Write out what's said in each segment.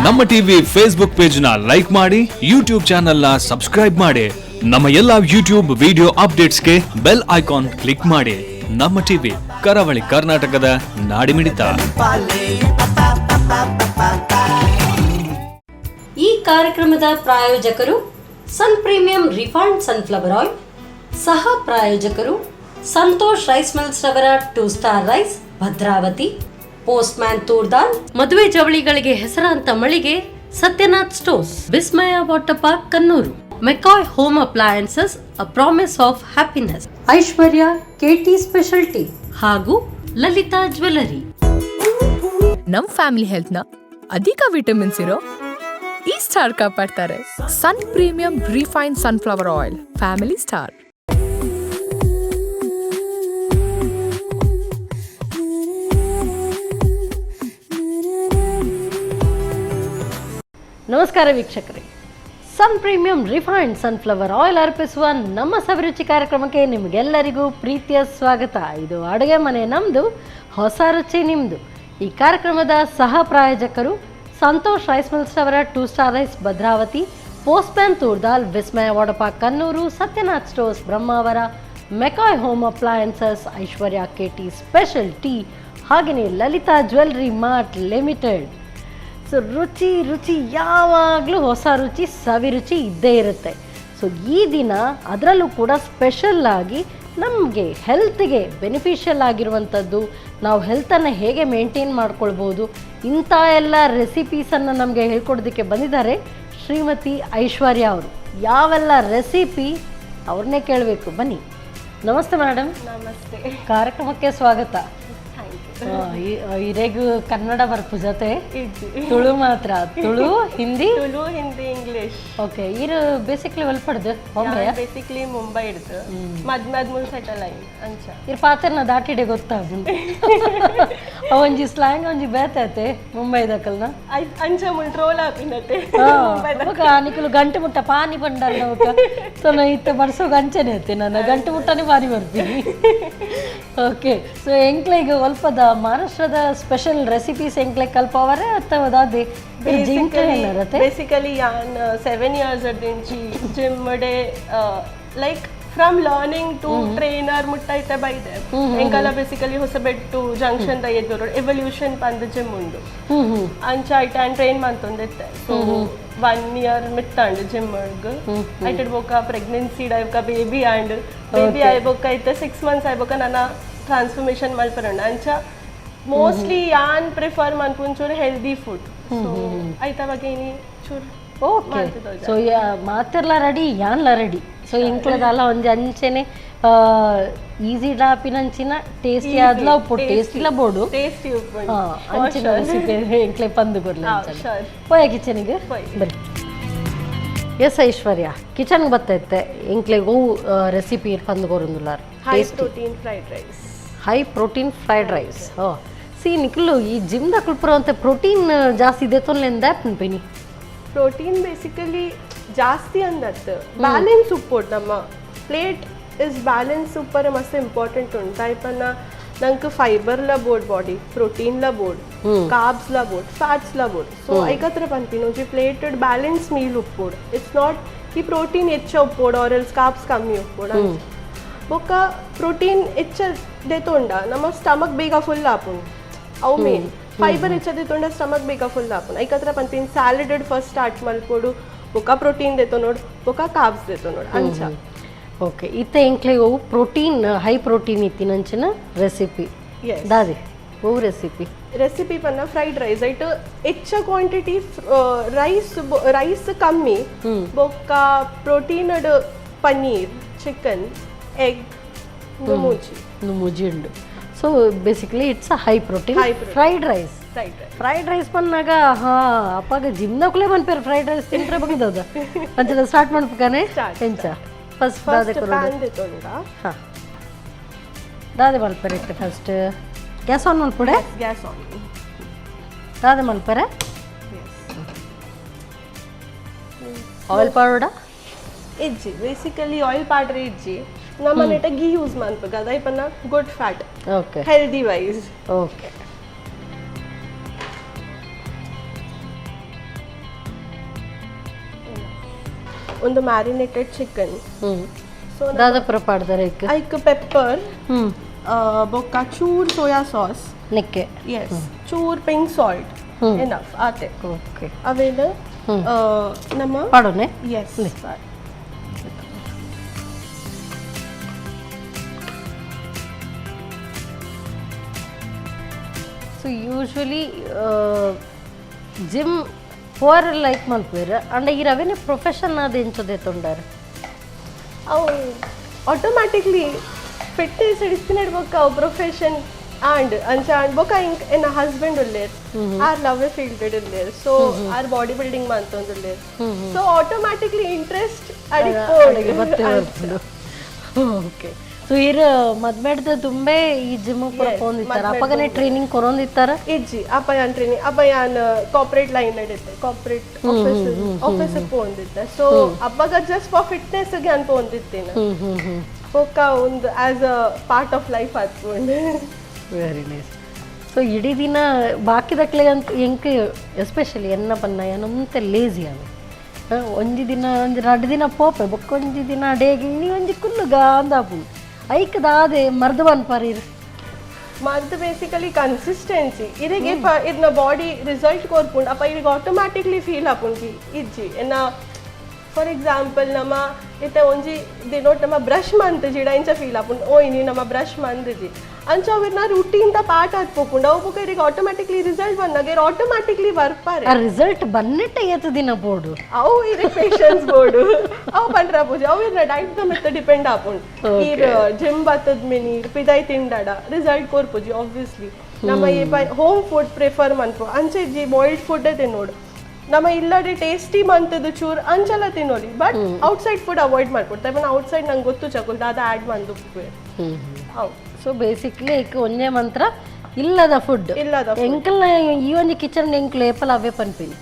ನಮ್ಮ TV Facebook page ನ like ಮಾಡಿ, ಯೂಟ್ಯೂಬ್ ಚಾನೆಲ್ ನ ಸಬ್ಸ್ಕ್ರೈಬ್ ಮಾಡಿ. ನಮ್ಮ ಎಲ್ಲಾ ಯೂಟ್ಯೂಬ್ ವಿಡಿಯೋ ಅಪ್ಡೇಟ್ಸ್ಗೆ ಬೆಲ್ ಐಕಾನ್ ಕ್ಲಿಕ್ ಮಾಡಿ. ನಮ್ಮ ಟಿವಿ, ಕರಾವಳಿ ಕರ್ನಾಟಕದ ನಾಡಿಮಿಡಿತ. ಈ ಕಾರ್ಯಕ್ರಮದ ಪ್ರಾಯೋಜಕರು Sun Premium refined sunflower oil, ಸಹ ಪ್ರಾಯೋಜಕರು ಸಂತೋಷ್ ರೈಸ್ ಮಿಲ್ಸ್ ರವರ two star rice, Bhadravati, postman toor dal, ಮದುವೆ ಜವಳಿಗಳಿಗೆ ಹೆಸರಾಂತ ಮಳಿಗೆ Satyanath stores, Vismaya water park Kannur, McCoy home appliances, a promise of happiness, Aishwarya KT speciality ಹಾಗೂ ಲಲಿತಾ ಜ್ಯುವೆಲರಿ. ನಮ್ ಫ್ಯಾಮಿಲಿ ಹೆಲ್ತ್ ನ ಅಧಿಕ ವಿಟಮಿನ್ಸ್ ಇರೋ ಈ star ಕಾಪಾಡ್ತಾರೆ. Sun Premium refine sunflower oil, family star. ನಮಸ್ಕಾರ ವೀಕ್ಷಕರೇ, Sun Premium refined sunflower oil ಅರ್ಪಿಸುವ ನಮ್ಮ ಸವಿರುಚಿ ಕಾರ್ಯಕ್ರಮಕ್ಕೆ ನಿಮಗೆಲ್ಲರಿಗೂ ಪ್ರೀತಿಯ ಸ್ವಾಗತ. ಇದು ಅಡುಗೆ ಮನೆ ನಮ್ಮದು, ಹೊಸ ರುಚಿ ನಿಮ್ಮದು. ಈ ಕಾರ್ಯಕ್ರಮದ ಸಹ ಪ್ರಾಯೋಜಕರು ಸಂತೋಷ್ ರೈಸ್ ಮಿಲ್ಸ್ ಅವರ two star rice Bhadravati, postman ತೂರ್ದಾಲ್, Vismaya water park Kannur, Satyanath stores Brahmavar, McCoy home appliances, Aishwarya KT special tea ಹಾಗೆಯೇ ಲಲಿತಾ ಜ್ಯುವೆಲ್ರಿ ಮಾರ್ಟ್ ಲಿಮಿಟೆಡ್. ಸೊ ರುಚಿ ರುಚಿ ಯಾವಾಗಲೂ ಹೊಸ ರುಚಿ, ಸವಿ ರುಚಿ ಇದ್ದೇ ಇರುತ್ತೆ. ಸೊ ಈ ದಿನ ಅದರಲ್ಲೂ ಕೂಡ ಸ್ಪೆಷಲ್ ಆಗಿ ನಮಗೆ ಹೆಲ್ತ್ಗೆ ಬೆನಿಫಿಷಿಯಲ್ ಆಗಿರುವಂಥದ್ದು, ನಾವು ಹೆಲ್ತನ್ನು ಹೇಗೆ ಮೇಂಟೈನ್ ಮಾಡ್ಕೊಳ್ಬೋದು, ಇಂಥ ಎಲ್ಲ ರೆಸಿಪೀಸನ್ನು ನಮಗೆ ಹೇಳ್ಕೊಡೋದಕ್ಕೆ ಬಂದಿದ್ದಾರೆ ಶ್ರೀಮತಿ ಐಶ್ವರ್ಯ ಅವರು. ಯಾವೆಲ್ಲ ರೆಸಿಪಿ, ಅವ್ರನ್ನೇ ಕೇಳಬೇಕು ಬನ್ನಿ. ನಮಸ್ತೆ ಮೇಡಮ್. ನಮಸ್ತೆ. ಕಾರ್ಯಕ್ರಮಕ್ಕೆ ಸ್ವಾಗತ. ಇರೆಗು ಕನ್ನಡ ಬರ್ಪು ಜೊತೆ ತುಳು ಮಾತ್ರ, ತುಳು, ಹಿಂದಿ? ತುಳು, ಹಿಂದಿ, ಇಂಗ್ಲಿಷ್. ಓಕೆ, ಇರು ಬೇಸಿಕ್ಲಿ ಒಲ್ಪಡ್ದು ಬಾಂಬೆ? ಬೇಸಿಕ್ಲಿ ಮುಂಬೈ ಇಡ್ದು ಮದ್ ಮದ್ ಮುಲ್ ಸೆಟಲ್ ಆಯಿ ಅಂಚ. ಇರ್ ಪಾತ್ರನ ದಾಟಿಡೆ ಗೊತ್ತಾಗುಂಡು. ಒಂಜಿ ಸ್ಲ್ಯಾಂಗ್ ಒಂಜಿ ಬೇತೆ ಮುಂಬೈದಕಲ್ನ. ಅಂಚ ಮುಲ್ ಟ್ರೋಲ್ ಆಪಿನತೆ. ಬೊಕ ನಿಕುಲು ಗಂಟೆ ಮುಟ್ಟ ಪಾನಿ ಬಂಡಲ್ಲ. ಬೊಕ ಸೊ ನಾ ಇತ್ತೆ ಬರ್ಸೋಗ ಅಂಚನೆ ಐತೆ, ನಾನು ಗಂಟೆ ಮುಟ್ಟನೆ ಪಾನಿ ಬರ್ತೀನಿ. ಓಕೆ, ಸೊ ಎಂಕ್ಲೆಗ್ ಒಲ್ಪದ ಮಹಾರಾಷ್ಟ್ರದ ಸ್ಪೆಷಲ್ ರೆಸಿಪೀಸ್ ಎಂಕ್ಲೆ ಕಲ್ಪವರೆ ಅಥವಾ ದಾದೆ ಜಿಂಕ್ ಏನಾರತೆ? ಬೇಸಿಕಲಿ ಯಾನ್ 7 ಇಯರ್ಸ್ ಅಡ್ದಿಂಚಿ gym day, like from learning to trainer ಮುಟ್ಟ ಐತೆ ಬೈದೆ. ಎಂಕಲ ಬೇಸಿಕಲಿ ಹೊಸಬೆಟ್ಟು ಜಂಕ್ಷನ್ the ಎದುರು ಎವಲ್ಯೂಷನ್ ಪಂದ್ ಜಿಮ್ ಉಂಡು. ಹ್ಮ್ ಹ್ಮ್ ಅಂಚ ಐಟ ಆ್ಯಂಡ್ ಟ್ರೈನ್ ಮಂತೊಂದಿತ್ತೆ. ಸೊ ಒನ್ ಇಯರ್ ಮಿತ್ತಾಂಡ್ ಜಿಮ್ ಐಟೆಡ್. ಬೊಕ ಪ್ರೆಗ್ನೆನ್ಸಿ ಬೊಕ ಬೇಬಿ ಆಂಡ್. ಬೇಬಿ ಆಯ್ಬೊಕ್ಕ ಐತೆ 6 ಮಂತ್ಸ್ ಆಯ್ಬೊಕ ನನ್ನ ಟ್ರಾನ್ಸ್ಫಾರ್ಮೇಶನ್ ಮಲ್ಪರಂಡ. ಅಂಚ ಮೋಸ್ಟ್ಲಿ ಯಾನ್ ಪ್ರಿಫರ್ ಮನ್ಪುಂಚೂರು ಹೆಲ್ದಿ ಫುಡ್. ಸೊ ಐತ ಬಗ್ಗೆ ಇನಿ ಚೂರು ಓಕೆ, ಸೊ ಮಾತೆರ್ಲ ರೆಡಿ, ಯಾನ್ಲ ರೆಡಿ. ಸೊ ಎಂಕ್ಲದಲ್ಲ ಒಂಜಿ ಅಂಚೆನೆ ಈಸಿ ಡಾಪಿನಂಚಿನ ಟೇಸ್ಟಿ ಆದ್ಲ ಉಪ್ಪು, ಟೇಸ್ಟಿಲ ಬೋಡು. ಟೇಸ್ಟಿ. ಹಾ, ಅಂಚಿನ ರೆಸಿಪಿ ಎಂಕ್ಲೆ ಪಂದು ಕೊರ್ಲೆ. ಶೋರ್. ಪೋಯ ಕಿಚನಿಗೆ? ಬರ್ರಿ. ಎಸ್ ಐಶ್ವರ್ಯ, ಕಿಚನ್ಗೆ ಬತ್ತೈತೆ. ಎಂಕ್ಲೆ ಓ ರೆಸಿಪಿ ಪಂದು ಕೊರೊಂದುಲ್ಲಾರ್? High protein fried rice. High protein fried rice. ಓ ಸಿ, ನಿಕ್ಲು ಈ ಜಿಮ್ದ ಕುಲ್ಪುರ ಪ್ರೋಟೀನ್ ಜಾಸ್ತಿ ಇದೆ ತೊನ್ಲೆಂದ ಪಿನಿ. ಪ್ರೋಟೀನ್ ಬೇಸಿಕಲಿ ಜಾಸ್ತಿ ಅಂದತ್ತು ಬ್ಯಾಲೆನ್ಸ್ ಉಪ್ಪೋಡು. ನಮ್ಮ ಪ್ಲೇಟ್ is balance ಉಪ್ಪರ ಮಸ್ತ್ ಇಂಪಾರ್ಟೆಂಟ್ ಉಂಟು. ಟೈಪನ್ನ ನಂಗೆ ಫೈಬರ್ಲ ಬೋಡ್, ಬಾಡಿ ಪ್ರೋಟೀನ್ಲ ಬೋಡ್, ಕಾರ್ಬ್ಸ್ಲ ಬೋಡ್, ಫ್ಯಾಟ್ಸ್ಲ ಬೋಡ್. ಸೊ ಐಕತ್ರ ಪನ್ಪಿನ ಒಂಜಿ ಪ್ಲೇಟೆಡ್ ಬ್ಯಾಲೆನ್ಸ್ ಮೀಲ್ ಉಪ್ಪೋಡು. It's not ಈ ಪ್ರೋಟೀನ್ ಹೆಚ್ಚ ಉಪ್ಪೋಡು ಆರ್ ಎಲ್ಸ್ ಕಾರ್ಬ್ಸ್ ಕಮ್ಮಿ ಉಪ್ಪೋಡು. ಬೊಕ್ಕ ಪ್ರೋಟೀನ್ ಹೆಚ್ಚ ದೆತೊಂಡ ನಮ್ಮ ಸ್ಟಮಕ್ ಬೇಗ ಫುಲ್ ಆಪುಂಡು. ಅವು ಮೇನ್. ಫೈಬರ್ ಹೆಚ್ಚ ದೆತೊಂಡ ಸ್ಟಮಕ್ ಬೇಗ ಫುಲ್ ಆಪುಂಡು. ಐಕತ್ರ ಪನ್ಪಿನ ಸ್ಯಾಲಡ್ ಫಸ್ಟ್ ಸ್ಟಾರ್ಟ್ ಮಲ್ಪೊಡು, ಬೊಕ್ಕ ಪ್ರೋಟೀನ್ ದೆತೊನೋಡು, ಬೊಕ್ಕ ಕಾರ್ಬ್ಸ್ ದೆತೊನೋಡು ಅಂಚ. ಓಕೆ, ಇತ್ತೆ ಎಂಕ್ಲೆ ಅವು ಪ್ರೋಟೀನ್, ಹೈ ಪ್ರೋಟೀನ್ ಇತ್ತಿನಂಚಿನ ರೆಸಿಪಿ. Yes. ದಾದೆ ಓ ರೆಸಿಪಿ? ರೆಸಿಪಿ ಪನ್ನ ಫ್ರೈಡ್ ರೈಸ್. ಐಟ್ ಹೆಚ್ಚ ಕ್ವಾಂಟಿಟಿ ರೈಸ್, ರೈಸ್ ಕಮ್ಮಿ. ಬೊಕ್ಕ ಪ್ರೋಟೀನ್ ಪನ್ನೀರ್, ಚಿಕನ್, ಎಗ್, ಮೂಜಿ. ಮೂಜಿ ಉಂಡು. So basically it's a high protein High protein. Fried rice. Fried rice. Fried rice ಪನ್ನಾಗ ಹಾ ಅಪ್ಪಾಗ ಜಿಮ್ನಕ್ಲೆ ಮನ್ಪೇರು ಫ್ರೈಡ್ ರೈಸ್ ತಿಂತ್ರೆ ಬಗ್ದದ. ಅಂಚನೆ ಸ್ಟಾರ್ಟ್ ಮಾಡ್ಬೇಕಾನೆ. Start. ಎಂಚ ಫಸ್ಟ್ ದಾದೆ? ಫಸ್ಟ್ ಪ್ಯಾನ್ ದೆತೊಂಡ. ಹಾ, ದಾದೆ ಮಲ್ಪರೆ ಇತ್ತೆ? ಫಸ್ಟ್ ಗ್ಯಾಸ್ ಆನ್ ಮಲ್ಪಡೆ. Gas on. ದಾದೆ ಮಲ್ಪರೆ? ಆಯಿಲ್ ಪಾಡೋಡ? ಇಜ್ಜಿ, ಬೇಸಿಕಲಿ ಆಯಿಲ್ ಪಾಡ್ರೆ ಇಜ್ಜಿ. ನಮ್ಮ ಮನೆಟ ಗೀ ಯೂಸ್ ಮನ್ಪುಗ. ಅದಾಯ್ಪನ್ನ good fat. Okay. Healthy wise. Okay. ಒಂದು ಮ್ಯಾರಿನೇಟೆಡ್ ಚಿಕನ್. ಹ್ಮ್. ಸೊ ದಾದ ಪೂರ ಪಾಡ್ದಾರೆ ಐಕ್? ಐಕ್ ಪೆಪ್ಪರ್, ಹ್ಮ್ ಬೊಕ್ಕ ಚೂರ್ ಸೋಯಾ ಸಾಸ್. ನೆಕ್ಕೆ? ಎಸ್, ಚೂರ್ ಪಿಂಕ್ ಸಾಲ್ಟ್, ಎನಫ್ ಆತೆ. ಓಕೆ. ಅವೇನು ನಮ್ಮ ಪಾಡೋನೆ. S. So usually gym for like ಮಲ್ಪುವೆರ್, ಅಂಡ ಈ ರವೆನೆ ಪ್ರೊಫೆಷನ್ ಆದ್ ಎಂಚ ದೆತೊಂಡಾರ್? ಅವು ಆಟೋಮ್ಯಾಟಿಕ್ಲಿ ಫಿಟ್ನೆಸ್ ಇಡ್ತಿನ ಬೊಕ್ಕ ಅವು ಪ್ರೊಫೆಷನ್ ಆಂಡ್ ಅಂಚ ಆಂಡ್. ಬೊಕ್ಕ ಇಂಕ್ ಎನ್ನ ಹಸ್ಬೆಂಡ್ ಉಲ್ಲೇರ್, ಆರ್ ಲವ್ ಫೀಲ್ಡ್ ಉಲ್ಲೇರ್. ಸೊ ಆರ್ ಬಾಡಿ ಬಿಲ್ಡಿಂಗ್ ಮಂತೊಂದುಲ್ಲೇರ್. ಸೊ ಆಟೋಮ್ಯಾಟಿಕ್ಲಿ ಇಂಟ್ರೆಸ್ಟ್. ಅಡಿಗೆ ಬತ್ತೆ ಬರ್ಪುಂಡು. ಓಕೆ, ಸೊ ಇರ್ ಮದ್ಮೆಡ್ದ ದುಂಬೆ ಈ ಜಿಮ್ ಪೂರ ಪೋಂದಿತ್ತಾರ? ಅಪಗನೆ ಟ್ರೈನಿಂಗ್ ಕೊರೊಂದಿತ್ತಾರ? ಇಜ್ಜಿ, ಅಪ್ಪ ಯಾನ್ ಟ್ರೈನಿಂಗ್, ಅಪ್ಪ ಯಾನ್ ಕಾರ್ಪೊರೇಟ್ ಲೈನ್ ನಡೀತೆ, ಕಾರ್ಪೊರೇಟ್ ಆಫೀಸ್ ಆಫೀಸ್ ಪೋಂದಿತ್ತೆ. ಸೊ ಅಪ್ಪಗ ಜಸ್ಟ್ ಫಾರ್ ಫಿಟ್ನೆಸ್ ಯಾನ್ ಪೋಂದಿತ್ತೇನೆ. ಹ್ಮ್ ಹ್ಮ್ ಹ್ಮ್ ಬೊಕ್ಕ ಒಂದು as a part of life ಆತ್ಕೊಂಡು. Very nice. So ಇಡೀ ದಿನ ಬಾಕಿದಕ್ಲೆ ಅಂತ ಎಂಕ್ ಎಸ್ಪೆಷಲಿ ಎನ್ನ ಪನ್ನ ಏನಂತ ಲೇಜಿ ಅವು. ಒಂಜಿ ದಿನ, ಒಂಜಿ ರಡ್ಡ್ ದಿನ ಪೋಪೆ, ಬೊಕ್ಕ ಒಂಜಿ ದಿನ ಡೇಗೆ ಇನಿ ಒಂಜಿ ಕುಲ್ಲುಗ ಅಂದಾಪು. ಐಕ್ ದಾದೆ ಮರ್ದ್ ಪನ್ಪರ್? ಮದ್ದು ಬೇಸಿಕಲಿ ಕನ್ಸಿಸ್ಟೆನ್ಸಿ. ಇರೆಗೆ ಇರ್ನ ಬಾಡಿ ರಿಸಲ್ಟ್ ಕೊರ್ಪುಂಡು, ಅಪ್ಪ ಇರಿಗೆ ಆಟೋಮ್ಯಾಟಿಕ್ಲಿ ಫೀಲ್ ಆಪುಂಡು ಇಜ್ಜಿ ಎನ್ನ. ಫಾರ್ ಎಕ್ಸಾಂಪಲ್, ನಮ್ಮ ಇತ್ತೆ ಒಂಜಿ ದಿನೋಟ್ ನಮ್ಮ ಬ್ರಷ್ ಮಂತುಜಿಡ ಇಂಚ ಫೀಲ್ ಆಪುಂಡು, ಓ ಇನಿ ನಮ್ಮ ಬ್ರಷ್ ಮಂದುಜಿ ಅಂಚ. ಅವು ಇರ್ನ ರುಟೀನ್ ದ ಪಾರ್ಟ್ ಆತ್ ಪೋಪುಂಡು. ಅವು ಬೊಕ ಇರಿಗೆ ಆಟೋಮ್ಯಾಟಿಕ್ಲಿ ರಿಸಲ್ಟ್ ಬಂದಾಗ ಇರ್ ಆಟೋಮ್ಯಾಟಿಕ್ಲಿ ಬರ್ಪಾರೆ. ಆ ರಿಸಲ್ಟ್ ಬನ್ನಿಟ್ಟ ಏತ್ ದಿನ ಬೋಡು? ಅವು ಇರಿಗೆ ಪೇಷನ್ಸ್ ಬೋಡು. ಅವು ಪಂಡ್ರ ಪೂಜೆ, ಅವು ಇರ್ನ ಡೈಟ್ ದ ಮಿತ್ತ ಡಿಪೆಂಡ್ ಆಪುಂಡು. ಈರ್ ಜಿಮ್ ಬತ್ತದ ಮಿನಿ ಪಿದಾಯ್ ತಿಂಡಾಡ ರಿಸಲ್ಟ್ ಕೊರ್ಪುಜಿ ಆಬ್ವಿಯಸ್ಲಿ. ನಮ್ಮ ಈ ಹೋಮ್ ಫುಡ್ ಪ್ರಿಫರ್ ಮನ್ಪು ಅಂಚೆ ಇಜ್ಜಿ, ಬಾಯ್ಲ್ಡ್ ಫುಡ್ ತಿನ್ನೋಡು. ನಮ್ಮ ಇಲ್ಲಡೆ ಟೇಸ್ಟಿ ಮಂತದ ಚೂರ್ ಅಂಚಲ ತಿನ್ನೋಲಿ, ಬಟ್ ಔಟ್ಸೈಡ್ ಫುಡ್ ಅವಾಯ್ಡ್ ಮಾಡ್ಕೊಡ್ತಾ. ಇವನ್ ಔಟ್ಸೈಡ್ ನಂಗೆ ಗೊತ್ತು ಚಕುಲ್ ದಾದ ಆ್ಯಡ್ ಮಂದುಪ್ಪು ಹೌದು. ಸೊ ಬೇಸಿಕ್ಲಿ ಐಕ್ ಒಂಜೆ ಮಂತ್ರ, ಇಲ್ಲದ ಫುಡ್. ಇಲ್ಲದ. ಎಂಕಲ್ನ ಈ ಒಂಜಿ ಕಿಚನ್ ಎಂಕ್ಲು ಏಪಲ ಅವೇ ಪನ್ಪಿನಿ,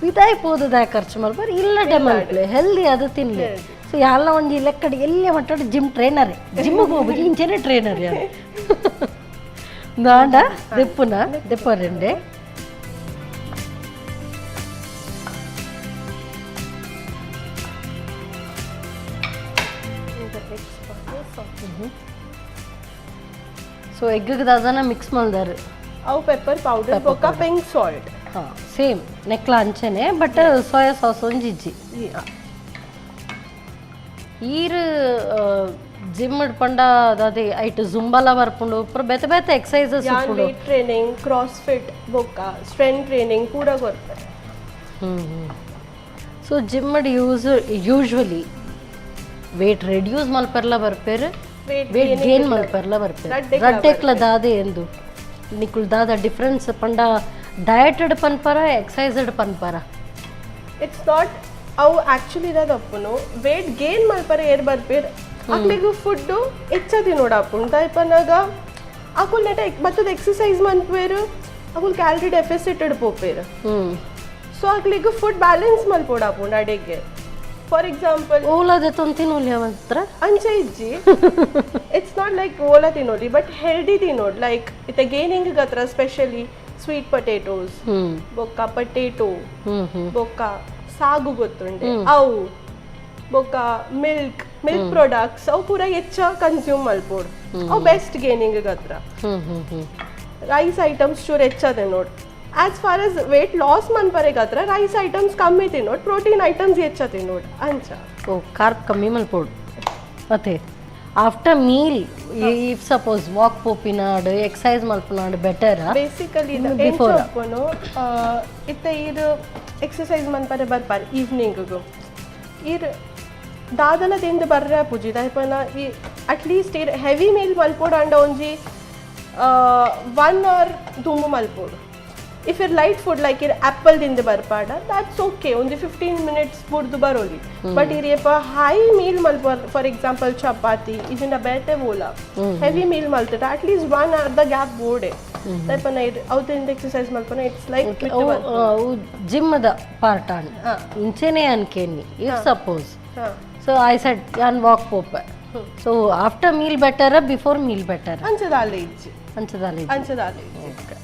ಪಿದಾಯ್ ಪೋದುದ ಖರ್ಚು ಮಲ್ಪರ್, ಇಲ್ಲಡೆ ಮಲ್ಪಲೆ, ಹೆಲ್ದಿ ಅದು ತಿನ್ಲಿ. ಸೊ ಯಾಲ ಒಂಜಿ ಲೆಕ್ಕಡ್ ಎಲ್ಲೆ ಮಟ್ಟಡ್ ಜಿಮ್ ಟ್ರೈನರ್, ಜಿಮ್ಗೆ ಹೋಗ್ಬೇಕು, ಇಂಚೆನೆ ಟ್ರೈನರ್ ಯಾರು ದಾಂಡ ದೆಪ್ಪುನ ದೆಪ್ಪರೆಂಡೆ. ಸೊ ಎಗ್ಗ್ ದಾದನ ಮಿಕ್ಸ್ ಮಲ್ದಾರು? ಅವು ಪೆಪ್ಪರ್ ಪೌಡರ್ ಬೊಕ್ಕ ಪಿಂಕ್ ಸಾಲ್ಟ್. ಹಾಂ, ಸೇಮ್ ನೆಕ್ಲ ಅಂಚೆನೆ, ಬಟ್ ಸೋಯಾ ಸಾಸ್ ಒಂಜಿ ಇಜ್ಜಿ. ಈರ್ ಜಿಮ್ ಪಂಡ ಅದೇ ಐಟ್ ಜುಂಬಾಲ ಬರ್ಪುಂಡು, ಪೂರ ಬೇತೆ ಬೇತೆ ಎಕ್ಸಸೈಸಸ್ ಯಾನ್ ಉಪ್ಪುಂಡು. ವೇಟ್ ಟ್ರೈನಿಂಗ್, ಕ್ರಾಸ್ ಫಿಟ್ ಬೊಕ್ಕ ಸ್ಟ್ರೆಂತ್ ಟ್ರೈನಿಂಗ್ ಪೂರ ಕೊರ್ಪೆ. So gym usually weight reduce ಮಲ್ಪೆರ್ಲ ಬರ್ಪೇರು, ವೇಟ್ ವೇಟ್ ಗೇನ್ ಮಲ್ಪೆರ್ಲ ಬರ್ಪೇರು. ರಡ್ಡೆಕ್ಲ. ರಡ್ಡೆಕ್ಲ ದಾದೆ ಎಂದು ನಿಕುಲ್ ದಾದ ಡಿಫ್ರೆನ್ಸ್ ಪಂಡ, ಡಯಟೆಡ್ ಪನ್ಪರ, ಎಕ್ಸಸೈಸ್ಡ್ ಪನ್ಪರ? It's not, ಅವು ಆಕ್ಚುಲಿ ದಾದ ಅಪ್ಪುನು, ವೇಟ್ ಗೇನ್ ಮಲ್ಪರೆ ಏರ್ ಬರ್ಪೇರ್ ಅಕ್ಲೆಗ್ ಫುಡ್ ಹೆಚ್ಚ ತಿನ್ನೋಡು ಆಪುಂಡು. ದಾಯೆ ಪನ್ನಗ ಅಕುಲ್ ನೆಟ ಬತ್ತದ ಎಕ್ಸಸೈಸ್ ಮನ್ಪುವೆರ್, ಅಕುಲ್ ಕ್ಯಾಲರಿ ಡೆಫಿಸಿಟ್ ಪೋಪೇರು. ಸೊ ಅಕ್ಲೆಗ್ ಫುಡ್ ಬ್ಯಾಲೆನ್ಸ್ ಮಲ್ಪೊಡು ಆಪುಂಡು ಅಡೆಗೆ. ಫಾರ್ ಎಕ್ಸಾಂಪಲ್, ಓಲ ದೆತ್ತೊಂದು ತಿನ್ನೋಲಿ ಮಾತ್ರ. ಅಂಚೆ ಇಜ್ಜಿ, it's not like ಓಲ ತಿನ್ನೋಡಿ, ಬಟ್ ಹೆಲ್ದಿ ತಿನ್ನೋಡು. ಲೈಕ್ ಇತ್ತೆ ಗೇನಿಂಗ್ ಹತ್ರ ಸ್ಪೆಷಲಿ ಸ್ವೀಟ್ ಪೊಟೇಟೋಸ್, ಬೊಕ್ಕ ಪೊಟೇಟೊ, ಹ್ಮ್ ಹ್ಮ್ ಬೊಕ್ಕ ಸಾಗು ಗೊತ್ತುಂಡೆ ಅವು, ಬೊಕ್ಕ ಮಿಲ್ಕ್, ಮಿಲ್ಕ್ ಪ್ರಾಡಕ್ಟ್ಸ್, ಅವು ಪೂರ ಹೆಚ್ಚ ಕನ್ಸ್ಯೂಮ್ ಮಲ್ಪೊಡು. ಅವು ಬೆಸ್ಟ್ ಗೇನಿಂಗ್ ಹತ್ರ. ಹ್ಮ್ ಹ್ಮ್ ಹ್ಮ್ ರೈಸ್ ಐಟಮ್ಸ್ ಚೂರು ಹೆಚ್ಚದೆ ನೋಡು. As far as weight loss ಮನ್ಪರೆಗ್ ಹತ್ರ ರೈಸ್ ಐಟಮ್ಸ್ ಕಮ್ಮಿ ತಿನ್ನೋಡು, ಪ್ರೋಟೀನ್ ಐಟಮ್ಸ್ ಹೆಚ್ಚ ತಿನ್ನೋಡು ಅಂಚ. ಓ, ಕಾರ್ಬ್ ಕಮ್ಮಿ ಮಲ್ಪೊಡು. ಮತ್ತೆ after meal, if suppose walk ಪೋಪಿನಾಡ್, exercise ಮಲ್ಪನಾಡ್ better? Basically Before. ಎಂಚೊಪ್ಪುನು, ಇತ್ತೆ ಈರ್ ಎಕ್ಸಸೈಸ್ ಮನ್ಪರೆ ಬರ್ಪಾರೆ ಈವ್ನಿಂಗ್ಗು, ಈರ್ ದಾದಲ ತಿಂದು ಬರ್ರೆ ಪೂಜಿ. ದಾಯಪನ ಈ ಅಟ್ಲೀಸ್ಟ್ ಈರ್ ಹೆವಿ ಮೀಲ್ ಮಲ್ಪೊಡು ಅಂಡ ಒಂಜಿ ಒನ್ ಅವರ್ ದುಂಬು ಮಲ್ಪೊಡು. If ಇರ್ ಲೈಟ್ ಫುಡ್, ಲೈಕ್ ಇರ್ ಆ್ಯಪಲ್ ತಿಂದು ಬರ್ಪಾಡ, that's okay, ಒಂಜಿ 15 ಮಿನಿಟ್ಸ್ ಬುಡ್ದು ಬರೋಲಿ. ಬಟ್ ಇರ್ ಏಪ ಹೈ ಮೀಲ್ ಮಲ್ಪ, ಫಾರ್ ಎಕ್ಸಾಂಪಲ್ ಚಪಾತಿ ಇದನ್ನ ಬೇತೆ ಓಲ ಹೆವಿ ಮೀಲ್ ಮಲ್ತಡ, at least one hour the gap ಬೋಡೆ. ದಾಯಪನ ಇರ್ ಅವು ತಿಂದು ಎಕ್ಸಸೈಸ್ ಮಲ್ಪನ it's like. ಅವು ಜಿಮ್ದ ಪಾರ್ಟ್ ಆಂಡ್ ಇಂಚೆನೆ ಅನ್ಕೇನಿ. If suppose, so I said ಯಾನ್ ವಾಕ್ ಪೋಪೆ, so after meal better, before meal better? ಅಂಚದಾಲೆ ಇಜ್ಜಿ. ಅಂಚದಾಲೆ? ಅಂಚದಾಲೆ ಇಜ್ಜಿ.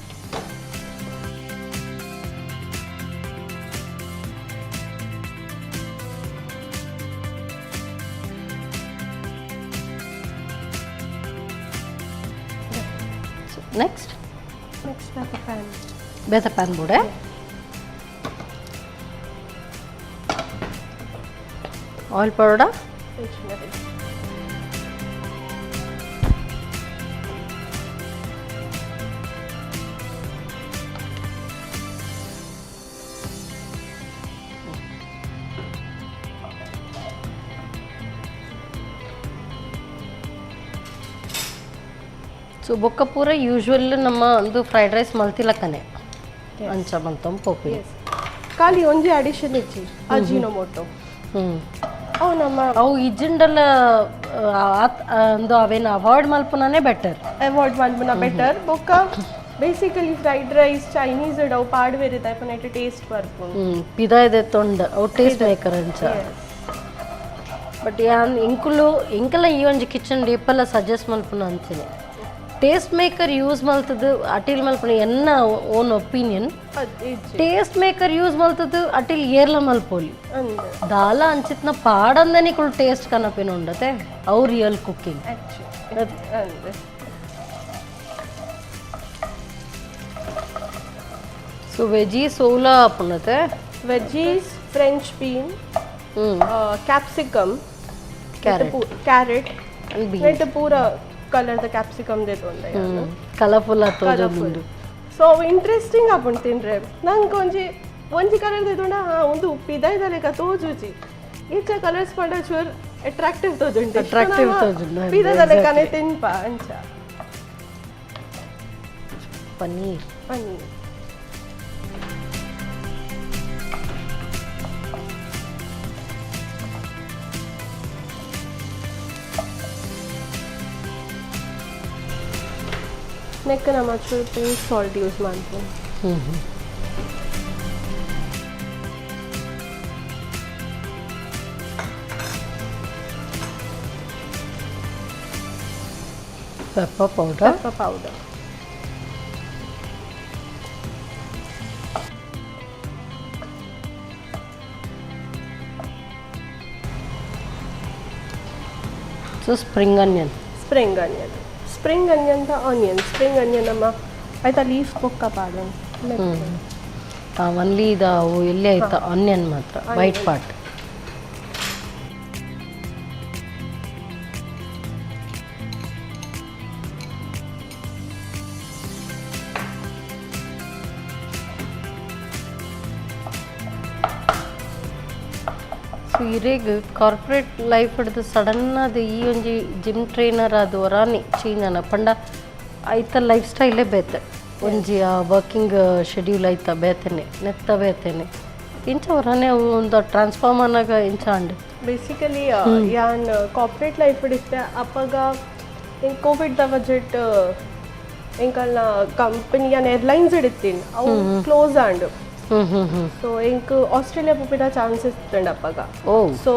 Next next ಬೇತೆ ಪ್ಯಾನ್. ಬೇತೆ ಪ್ಯಾನ್ ಬೋಡೆ ಆಯಿಲ್ ಪೌಡ. ಸೊ ಬೊಕ್ಕ ಪೂರ ಯೂಶ್ವಲ್ ನಮ್ಮ ಒಂದು ಫ್ರೈಡ್ ರೈಸ್ ಮಲ್ತಿಲಕ್ಕನೆ ಅಂಚ ಮಂತೊಂದು ಪೋಪಿ. ಖಾಲಿ ಒಂಜಿ ಅಡಿಷನ್ ಇಜ್ಜಿ, ಅಜಿನೋಮೋಟೊ. ಅವು ನಮ್ಮ ಅವು ಇಜ್ಜಿಂಡಲ ಒಂದು ಅವೇನು ಅವಾಯ್ಡ್ ಮಲ್ಪುನೇ ಬೆಟರ್. ಅವಾಯ್ಡ್ ಮಲ್ಪುನ ಬೆಟರ್. ಬೊಕ್ಕ ಬೇಸಿಕಲಿ ಫ್ರೈಡ್ ರೈಸ್ ಚೈನೀಸ್ ಅವು ಪಾಡ್ವೇರಿ ದಾಯಪನ ಟೇಸ್ಟ್ ಬರ್ಪುಂಡು. ಪಿದ ಇದೆ ತೊಂಡ ಅವು ಟೇಸ್ಟ್ ಮೇಕರ್ ಅಂಚ. ಬಟ್ ಯಾನ್ ಇಂಕುಲು ಇಂಕಲ ಈ ಒಂಜಿ ಕಿಚನ್ ಡೀಪೆಲ್ಲ ಸಜೆಸ್ಟ್ ಮಲ್ಪುನ ಅಂಚನೆ ಟೇಸ್ಟ್ ಮೇಕರ್ ಯೂಸ್ ಮಲ್ತದ್ದು ಅಟಿಲ್ ಮಲ್ಪುನ ಎನ್ನ ಓನ್ ಒಪಿನಿಯನ್. ಅದು ಇಜ್ಜಿ. ಟೇಸ್ಟ್ ಮೇಕರ್ ಯೂಸ್ ಮಲ್ತದ್ದು ಅಟಿಲ್ ಏರ್ಲ ಮಲ್ಪೋಲಿ. ಅಂದ್. ದಾಲ ಅಂಚಿತ್ನ ಪಾಡಂದನೆ ಕುಲ್ ಟೇಸ್ಟ್ ಕನಪಿನ ಉಂಡತೆ ಅವು ರಿಯಲ್ ಕುಕ್ಕಿಂಗ್. ಆಕ್ಚುಲಿ ಅಂದ್. ಸೊ veggies Ola ಪುನತೆ? Veggies, French bean, capsicum. Carrot. Carrot. And beans. ನೆಟ್ ಪೂರ ಕಲರ್ ದ ಕ್ಯಾಪ್ಸಿಕಮ್ ದೇತೊಂಡೆ. ಕಲರ್ಫುಲ್ ಆತು. ಕಲರ್ಫುಲ್, ಸೊ ಅವು ಇಂಟ್ರೆಸ್ಟಿಂಗ್ ಆಪುಂಡು ತಿನ್ರೆ. ನಂಗೆ ಒಂಜಿ ಒಂಜಿ ಕಲರ್ ದೇತೊಂಡ ಹಾ ಒಂದು ಪಿದಾಯ್ದ ಲೆಕ್ಕ ತೋಜುಜಿ. ಈಚ ಕಲರ್ಸ್ ಪಂಡ ಚೂರ್ ಅಟ್ರಾಕ್ಟಿವ್ ತೋಜುಂಡು. Attractive ತೋಜುಂಡು, ಪಿದಾದ ಲೆಕ್ಕನೆ ತಿನ್ಪ ಅಂಚ. ಪನ್ನೀರ್. ಪನ್ನೀರ್. ನೆಕ್ ನಮ್ಮ ಚೂರು pink salt use ಮಾಡ್ತೀನಿ. Pepper powder. Pepper powder. So spring onion. Spring onion, spring onion the onion, spring onion ನಮ್ಮ ಆಯ್ತಾ ಲೀಫ್ ಬೊಕ್ಕ ಪಾಡು. ಒನ್ಲಿ ಇದು ಅವು ಎಲ್ಲಿ ಆಯ್ತಾ ಆನಿಯನ್ ಮಾತ್ರ ವೈಟ್ ಪಾರ್ಟ್. ಸೊ ಇರೆಗ್ ಕಾರ್ಪೊರೇಟ್ ಲೈಫ್ ಹಿಡ್ದು ಸಡನ್ ಅದು ಈ ಒಂಜಿ ಜಿಮ್ ಟ್ರೈನರ್ ಅದು ಒರಾನಿ ಚೇಂಜ್ ಅನ ಪಂಡ ಐತ ಲೈಫ್ ಸ್ಟೈಲೇ ಬೇತೆ, ಒಂಜಿ ಆ ವರ್ಕಿಂಗ್ ಶೆಡ್ಯೂಲ್ ಐತ ಬೇತೆನೆ ನೆತ್ತ ಬೇತೆನೆ. ಇಂಚ ಒರಾನೆ ಅವು ಒಂದು ಟ್ರಾನ್ಸ್ಫಾರ್ಮ್ ಅನ್ನಾಗ ಇಂಚ ಅಂಡ್? ಬೇಸಿಕಲಿ ಯಾನ್ ಕಾರ್ಪೊರೇಟ್ ಲೈಫ್ ಇತ್ತೆ ಅಪ್ಪಗ ಕೋವಿಡ್ the budget ಎಂಕಲ್ನ ಕಂಪನಿ, ಯಾನ್ ಏರ್ಲೈನ್ಸ್ ಇಡಿತ್ತೀನಿ, ಅವು ಕ್ಲೋಸ್ ಆಂಡ್. ಹ್ಞೂ ಹ್ಞೂ ಹ್ಞೂ ಸೊ ಎಂಕ್ ಆಸ್ಟ್ರೇಲಿಯಾ ಪೋಪಿನ ಚಾನ್ಸ್ ಇತ್ತಂಡ್ ಅಪ್ಪಗ. ಓ. ಸೊ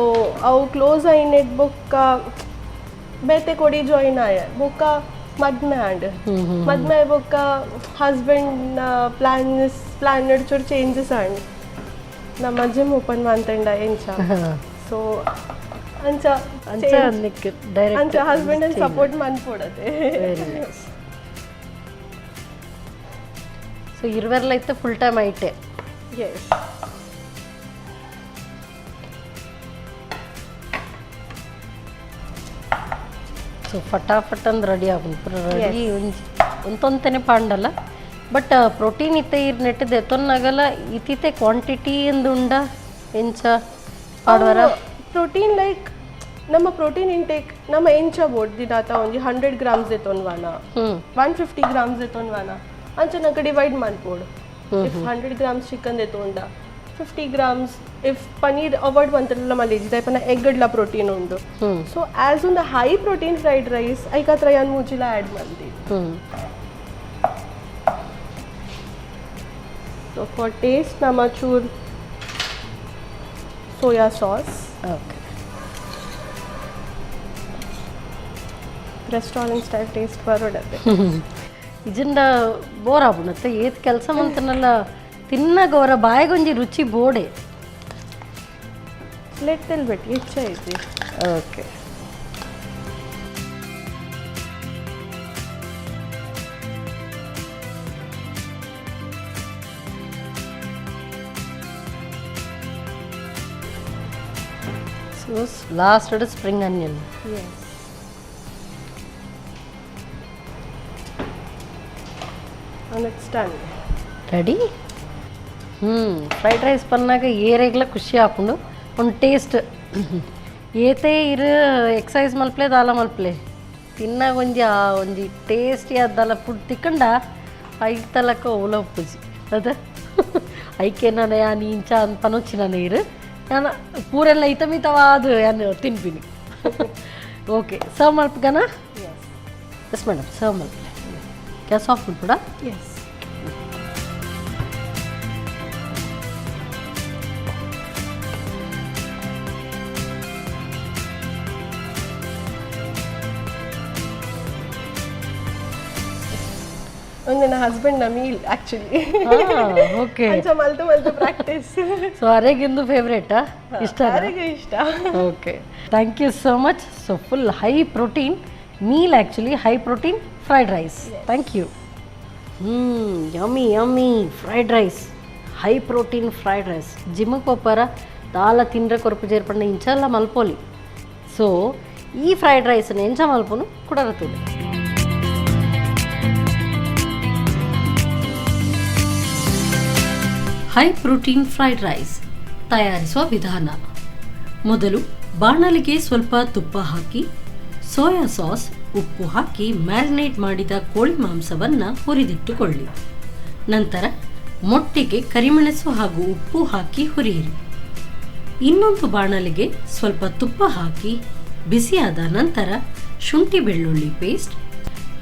ಅವು ಕ್ಲೋಸ್ ಆಯಿನೆಟ್ ಬೊಕ್ಕ ಬೇತೆ ಕೊಡಿ ಜಾಯಿನ್ ಆಯ. ಬೊಕ್ಕ ಮದ್ಮೆ ಆಂಡ್. ಮದ್ಮೆ ಬೊಕ್ಕ ಹಸ್ಬೆಂಡ್ ಪ್ಲಾನ್ಸ್ ಪ್ಲಾನ್ ಚೂರು ಚೇಂಜಸ್ ಆಂಡ್. ನಮ್ಮ ಜಿಮ್ ಓಪನ್ ಮಂತಂಡ ಎಂಚ, ಸೊ ಅಂಚ. ಅಂಚ ನಿಕ್ ಡೈರೆಕ್ಟ್ ಅಂಚ ಹಸ್ಬೆಂಡ್ ಸಪೋರ್ಟ್ ಮನ್ಪೊಡತೆ. Very nice. ಸೊ ಇರುವೆರ್ಲ ಇತ್ತು ಫುಲ್ ಟೈಮ್ ಐಟೆ? ಎಸ್. ಸೊ ಫಟಾಫಟ್ ಅಂದ್ ರೆಡಿ ಆಗುಂಡು ಪೂರ ರೆಡಿ. ಒಂಜಿ ಒಂತೊಂತೆನೆ ಪಾಂಡಲ್ಲ, ಬಟ್ ಪ್ರೋಟೀನ್ ಇತ್ತೆ ಇರ್ ನೆಟ್ಟದ ಎತ್ತೊನ್ನಾಗಲ್ಲ. ಇತ್ತಿತ್ತೆ ಕ್ವಾಂಟಿಟಿ ಎಂದು ಉಂಡ ಎಂಚ ಪಾಡ್ವರ? ಪ್ರೋಟೀನ್ ಲೈಕ್ ನಮ್ಮ ಪ್ರೋಟೀನ್ ಇಂಟೇಕ್ ನಮ್ಮ ಎಂಚ ಬೋಡ್ ದಿನಾತ ಒಂಜಿ 100 ಗ್ರಾಮ್ಸ್ ಎತ್ತೊನ್ವಾನ, 150 ಗ್ರಾಮ್ಸ್ ಎತ್ತೊನ್ವಾನ, ಅಂಚ ನಂಗೆ ಡಿವೈಡ್ ಮನ್ಪೋಡು. If 100 grams chicken ಎತ್ತೊಂಡ 50 grams, if paneer avoid ಮಂತಲ್ಲ ಮಲೇಜಿ ದಾಯಪನ ಎಗ್ಗಡ್ಲ ಪ್ರೋಟೀನ್ ಉಂಡು. ಸೊ ಆಸ್ ಒಂದು ಹೈ ಪ್ರೋಟೀನ್ ಫ್ರೈಡ್ ರೈಸ್ ಐಕಾತ್ರ ಯಾನ್ ಮೂಜಿಲ ಆ್ಯಡ್ ಮಂದಿ. So for taste ನಮ್ಮ ಚೂರ್ soya sauce. Restaurant style taste ಬರೋಡತ್ತೆ. ಇಜಿಂದ ಬೋರ್ ಆಪುಂಡತ್ತೆ ಏತ್ ಕೆಲಸ ಮಂತನಲ್ಲ ತಿನ್ನಾಗ ಅವರ ಬಾಯಿಗೊಂಜಿ ರುಚಿ ಬೋಡೆ. ಲಿಟಲ್ ಬಿಟ್ ಇಚ್ಛೆ ಐತಿ. Okay. So last spring onion. Yes. And it's done. Ready. Fried rice ಪನ್ನಾಗ ಏರೆಗ್ಲ ಖುಷಿ ಆಪುಂಡು, ಒಂದು ಟೇಸ್ಟ್. ಏತೇ ಇರು ಎಕ್ಸಸೈಸ್ ಮಲ್ಪ್ಲೆ ದಾಲ ಮಲ್ಪ್ಲೆ ತಿನ್ನಾಗ ಒಂಜಿ ಆ ಒಂಜಿ ಟೇಸ್ಟಿ ಆದಾಲ ಫುಡ್ ತಿಕ್ಕಂಡ ಐತಲಕ್ಕ ಓಲ ಉಪ್ಪುಜಿ ಅದ. ಐಕೆ ನಾನು ಯಾನ್ ಇಂಚ ಅಂತ ಪನೊಚ್ಚಿ ನಾನು ಇರು ನಾನು ಪೂರೆಲ್ಲ ಇತಮಿತವಾದ ಯಾನ್ ತಿನ್ಪಿನಿ. ಓಕೆ, ಸರ್ವ್ ಮಲ್ಪಗನ? ಎಸ್ ಮೇಡಮ್, ಸರ್ವ್ ಮಲ್ಪಲೆ. ಗ್ಯಾಸ್ ಆಫ್ ಮಲ್ಪುಡ? ಎಸ್. ಒಂದು ನನ್ನ ಹಸ್ಬೆಂಡ್ ನ ಮೀಲ್ ಆಕ್ಚುಲಿ. ಓಕೆ. ಅಂಚ ಮಲ್ತು ಮಲ್ತು ಪ್ರಾಕ್ಟೀಸ್. ಸೊ ಅರೆಗಿಂದು ಫೇವ್ರೇಟಾ, ಇಷ್ಟ? ಯಾರಿಗೆ ಇಷ್ಟ. Okay, thank you so much. So full high protein meal, actually high protein fried rice. Thank you. Yummy yummy fried rice, high protein fried rice. ಜಿಮ್ಗೆ ಪೋಪಾರ ದಾಲ ತಿಂದ್ರೆ ಕೊರಪು ಜೇರ್ಪಂಡ ಇಂಚೆಲ್ಲ ಮಲ್ಪೋಲಿ. ಸೊ ಈ ಫ್ರೈಡ್ ರೈಸ್ನ ಎಂಚ ಮಲ್ಪುನು ಕುಡರತುಲೆ. ಹೈ ಪ್ರೋಟೀನ್ ಫ್ರೈಡ್ ರೈಸ್ ತಯಾರಿಸುವ ವಿಧಾನ: ಮೊದಲು ಬಾಣಲಿಗೆ ಸ್ವಲ್ಪ ತುಪ್ಪ ಹಾಕಿ, ಸೋಯಾ ಸಾಸ್, ಉಪ್ಪು ಹಾಕಿ ಮ್ಯಾರಿನೇಟ್ ಮಾಡಿದ ಕೋಳಿ ಮಾಂಸವನ್ನು ಹುರಿದಿಟ್ಟುಕೊಳ್ಳಿ. ನಂತರ ಮೊಟ್ಟೆಗೆ ಕರಿಮೆಣಸು ಹಾಗೂ ಉಪ್ಪು ಹಾಕಿ ಹುರಿಯಿರಿ. ಇನ್ನೊಂದು ಬಾಣಲಿಗೆ ಸ್ವಲ್ಪ ತುಪ್ಪ ಹಾಕಿ ಬಿಸಿಯಾದ ನಂತರ ಶುಂಠಿ ಬೆಳ್ಳುಳ್ಳಿ paste,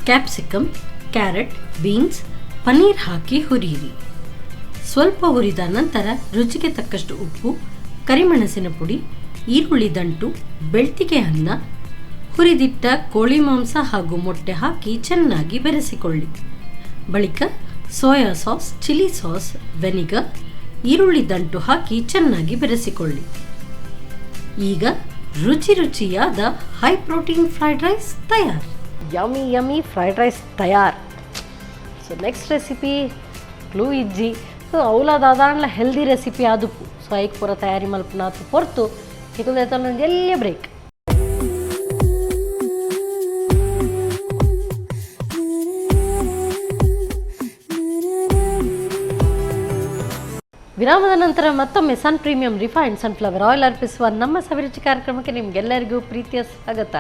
capsicum, carrot, beans, paneer ಹಾಕಿ ಹುರಿಯಿರಿ. ಸ್ವಲ್ಪ ಹುರಿದ ನಂತರ ರುಚಿಗೆ ತಕ್ಕಷ್ಟು ಉಪ್ಪು, ಕರಿಮೆಣಸಿನ ಪುಡಿ, ಈರುಳ್ಳಿ ದಂಟು, ಬೆಳ್ತಿಗೆ ಅನ್ನ, ಹುರಿದಿಟ್ಟ ಕೋಳಿ ಮಾಂಸ ಹಾಗೂ ಮೊಟ್ಟೆ ಹಾಕಿ ಚೆನ್ನಾಗಿ ಬೆರೆಸಿಕೊಳ್ಳಿ. ಬಳಿಕ soya sauce, chilli sauce, vinegar, ಈರುಳ್ಳಿ ದಂಟು ಹಾಕಿ ಚೆನ್ನಾಗಿ ಬೆರೆಸಿಕೊಳ್ಳಿ. ಈಗ ರುಚಿ ರುಚಿಯಾದ ಹೈ ಪ್ರೋಟೀನ್ ಫ್ರೈಡ್ ರೈಸ್ ತಯಾರ್. ಯಮ್ಮಿ ಯಮ್ಮಿ ಫ್ರೈಡ್ ರೈಸ್ ತಯಾರ್. ಸೊ ನೆಕ್ಸ್ಟ್ ರೆಸಿಪಿ ಕ್ಲೂ ಇಜ್ಜಿ. ಸೊ ಅವಲ ದಾದಾಂಡ್ಲ ಹೆಲ್ದಿ ರೆಸಿಪಿ ಆದುಪ್ಪು. ಸೊ ಐಕ್ ಪೂರ ತಯಾರಿ ಮಲ್ಪುನಾತು ಪೊರ್ತು ನಿಕುಲ್ ಎಲ್ಲಿಯ ಬ್ರೇಕ್. ವಿರಾಮದ ನಂತರ ಮತ್ತೊಮ್ಮೆ Sun Premium refined sunflower oil ಅರ್ಪಿಸುವ ನಮ್ಮ ಸವಿರುಚಿ ಕಾರ್ಯಕ್ರಮಕ್ಕೆ ನಿಮಗೆಲ್ಲರಿಗೂ ಪ್ರೀತಿಯ ಸ್ವಾಗತ.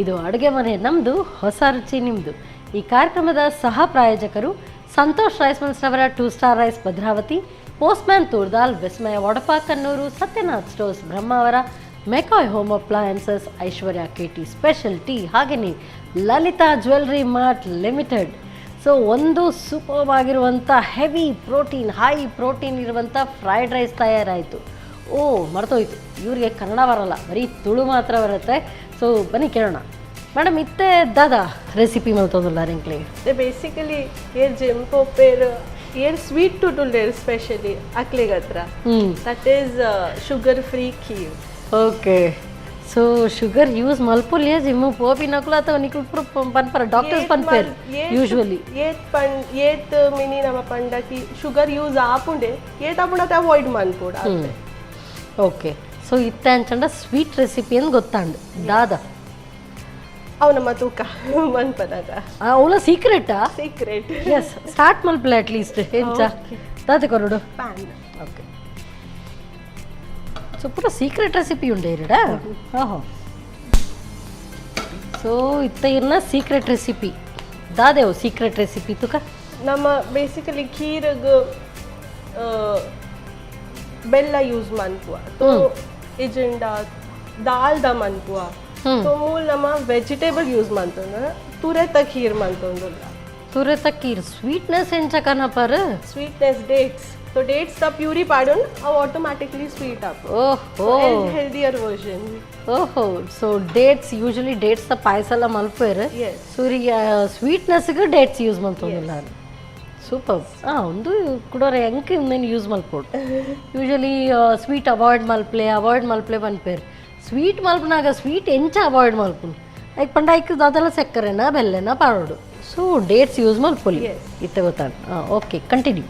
ಇದು ಅಡುಗೆ ಮನೆ ನಮ್ಮದು, ಹೊಸ ರುಚಿ ನಿಮ್ಮದು. ಈ ಕಾರ್ಯಕ್ರಮದ ಸಹ ಪ್ರಾಯೋಜಕರು ಸಂತೋಷ್ ರೈಸ್ ಮಿಲ್ಸ್ನವರ two star rice Bhadravati, postman ತೂರ್ದಾಲ್, ವಿಸ್ಮಯ ವಡಪಾ Kannur, Satyanath stores Brahmavar, McCoy home appliances, Aishwarya KT special tea, ಹಾಗೆಯೇ Lalitha jewellery mart limited. So ಒಂದು ಸೂಪರ್ ಆಗಿರುವಂಥ ಹೆವಿ ಪ್ರೋಟೀನ್, ಹೈ ಪ್ರೋಟೀನ್ ಇರುವಂಥ ಫ್ರೈಡ್ ರೈಸ್ ತಯಾರಾಯಿತು. ಓ, ಮರ್ತೋಯ್ತು, ಇವರಿಗೆ ಕನ್ನಡ ಬರಲ್ಲ, ಬರೀ ತುಳು ಮಾತ್ರ ಬರುತ್ತೆ. ಸೊ ಬನ್ನಿ ಕೇಳೋಣ. ಮೇಡಮ್, ಇತ್ತೆ ದಾದಾ ರೆಸಿಪಿ ಮಲ್ತೊಂದುಲ್ಲ ಎಂಕ್ಲೆಗ್? ಬೇಸಿಕಲಿ ಏರ್ ಜಿಮ್ ಪೋಪೇರ್ ಏರ್ ಸ್ವೀಟ್ ಟುಟುಲ್ಲೇರ್ ಸ್ಪೆಷಲಿ ಅಕ್ಲೆಗ್ ಹತ್ರ. That is sugar free kheer. Okay, so sugar use ಮಲ್ಪುಲಿಯ gym ಪೋಪಿನಕುಲು ಅಥವಾ ನಿಕುಲು ಪೂರ ಪನ್ಪರ, ಡಾಕ್ಟರ್ಸ್ ಪನ್ಪೇರ್ ಯೂಶ್ವಲಿ? ಏತ್ ಪಣ್ ಏತ್ ಮಿನಿ ನಮ್ಮ ಪಂಡಕಿ ಶುಗರ್ ಯೂಸ್ ಆಪುಂಡೆ, ಏತ್ ಆಪುಂಡ ಅತೆ ಅವಾಯ್ಡ್ ಮನ್ಪೊಡು ಆತೆ. ಓಕೆ, ಸೊ ಇತ್ತೆ ಅಂಚಂಡ ಸ್ವೀಟ್ ರೆಸಿಪಿ ಅಂತ ಗೊತ್ತಾಂಡ್ ದಾದಾ? ಅವು ನಮ್ಮ ತೂಕ ಮನ್ಪನಾಗ. ಅವಳ ಸೀಕ್ರೆಟಾ? ಸೀಕ್ರೆಟ್. ಎಸ್, ಸ್ಟಾರ್ಟ್ ಮಲ್ಪಲೆ ಅಟ್ಲೀಸ್ಟ್. ಎಂಚ ದಾದ ಕೊರಡು? ಪ್ಯಾನ್. ಓಕೆ, ಸೊ ಪೂರ ಸೀಕ್ರೆಟ್ ರೆಸಿಪಿ ಉಂಡೆ ಇರಡ. ಓಹೋ, ಸೊ ಇತ್ತ ಇರ್ನ ಸೀಕ್ರೆಟ್ ರೆಸಿಪಿ ದಾದೇವು ಸೀಕ್ರೆಟ್ ರೆಸಿಪಿ ತುಕ? ನಮ್ಮ ಬೇಸಿಕಲಿ ಖೀರ್ಗ್ ಬೆಲ್ಲ ಯೂಸ್ ಮನ್ಪುವ ತೋ ಇಜಿಂಡ ದಾಲ್ದ ಮನ್ಪುವ. ಸೊ ಮೂಲ ನಮ್ಮ ವೆಜಿಟೇಬಲ್ ಯೂಸ್ ಮಂತೊಂದು ತುರೆತ ಖೀರ್ ಮಂತೊಂದುಲ್ಲ. ತುರೆತ ಕೀರ್ ಸ್ವೀಟ್ನೆಸ್ ಎಂಚ ಕನಪರ್? Sweetness dates. So dates the puree ಪಾಡೋನ್ ಅವು ಆಟೋಮ್ಯಾಟಿಕ್ಲಿ ಸ್ವೀಟ್ ಆಪ್. ಓಹೋ. Healthier version. ಓಹೋ, so dates usually dates the ಪಾಯಸ ಎಲ್ಲ ಮಲ್ಪೇರು. ಸೂರಿಗೆ ಸ್ವೀಟ್ನೆಸ್ಗೆ ಡೇಟ್ಸ್ ಯೂಸ್ ಮಲ್ತೊಂದುಲ್ಲ. ಸೂಪರ್. ಹಾಂ, ಒಂದು ಕುಡೋರೆ ಎಂಕ್ ಇಂದೇನು ಯೂಸ್ ಮಲ್ಪೋಡು. ಯೂಶಲಿ ಸ್ವೀಟ್ ಅವಾಯ್ಡ್ ಮಲ್ಪ್ಲೆ, ಅವಾಯ್ಡ್ ಮಲ್ಪ್ಲೆ ಪನ್ಪೇರು. ಸ್ವೀಟ್ ಮಲ್ಪನಾಗ ಸ್ವೀಟ್ ಎಂಚ ಅವಾಯ್ಡ್ ಮಲ್ಪುನು? ಐಕ್ ಪಂಡ ಐಕ್ ದಾದಲ ಸಕ್ಕರೆನಾ ಬೆಲ್ಲೆನಾ ಪಾಡೋಡು. ಸೊ ಡೇಟ್ಸ್ ಯೂಸ್ ಮಲ್ಪೊಲಿ. ಇತ್ತೆ ಗೊತ್ತಾಗ. ಹಾಂ, ಓಕೆ, ಕಂಟಿನ್ಯೂ.